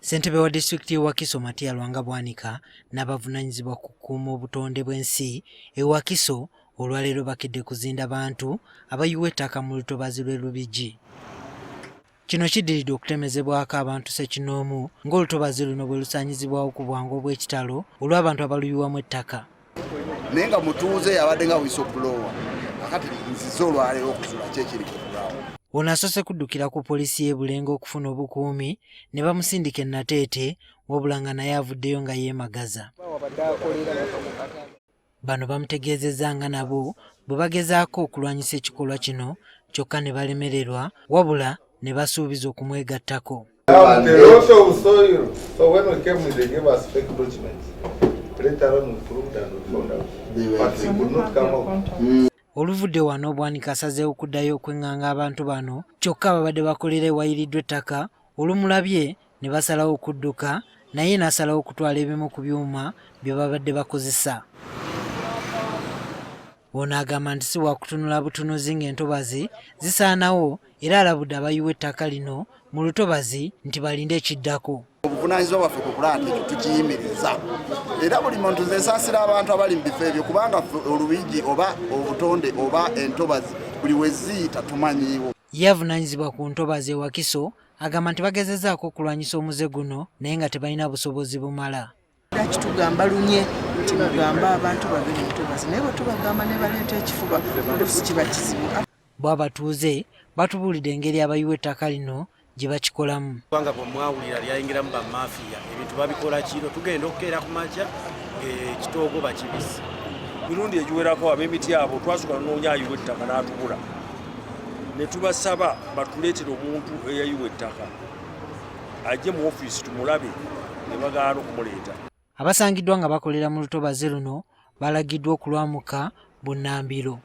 Ssentebe wa disitulikiti y'e Wakiso Matia Lwanga Bwanika n'abavunaanyizibwa ku kukuuma obutonde bw'ensi e Wakiso olwaleero bakedde kuzinda bantu abayiwa ettaka mu lutobazi lw'e Lubigi. Kino kiddiridde okutemezebwako abantu ssekinnoomu ng'olutobazi luno bwe lusaanyizibwawo ku bwangu obw'ekitalo olw'abantu abaluyiwamu ettaka. Naye nga mutuuze yabadde nga whistleblower, akati nzize olwaleero okuzula ki ekiri ku ground. Ono asoose kuddukira ku poliisi y'e Bulenga okufuna obukuumi ne bamusindika e Nateete wabula nga naye avuddeyo nga yeemagaza. Bano bamutegeezezza nga nabo bwe bagezaako okulwanyisa ekikolwa kino kyokka ne balemererwa wabula ne basuubiza okumwegattako. Oluvudde wano Bwanika asazeewo okuddayo okweng'anga abantu bano kyokka ababadde bakolera ewayiriddwa ettaka olumulabye ne basalawo okudduka naye n'asalawo okutwala ebimu ku byuma bye babadde bakozesa. Ono agamba nti si wakutunula butunuzi ng'entobazi zisaanawo era alabudde abayiwa ettaka lino mu lutobazi nti balinde ekiddako. Obuvunaanyizibwa bwaffe kwe kulaba nti ekyo tukiyimiriza era buli muntu nze nsaasira abantu abali mu bifo ebyo kubanga ffe olubigi oba obutonde oba entobazi buli we ziyita tumanyiiwo. Ye avunaanyizibwa ku ntobazi e Wakiso agamba nti bagezezaako okulwanyisa omuze guno naye nga tebalina busobozi bumala. Lwaki tugamba lunye nti mugambe abantu bave mu ntobazi naye bwe tubagamba ne baleeta ekifuba oluusi kiba kizibu. Bo abatuuze batubuulidde engeri abayiwa ettaka lino gye bakikolamu. Kubanga bwe mwawulira lyayingiramu bamafiya ebintu babikola kiro tugenda okukeera ku makya ng'ekitoogo bakibise. Mirundi egiwerako ab'emiti abo twasooka nonoonya ayiwa ettaka n'atubula ne tubasaba batuleetere omuntu eyayiwa ettaka ajje mu ofiisi tumulabe ne bagaana okumuleeta. Abasangiddwa nga bakolera mu lutobazi luno balagiddwa okulwamuka bunnambiro.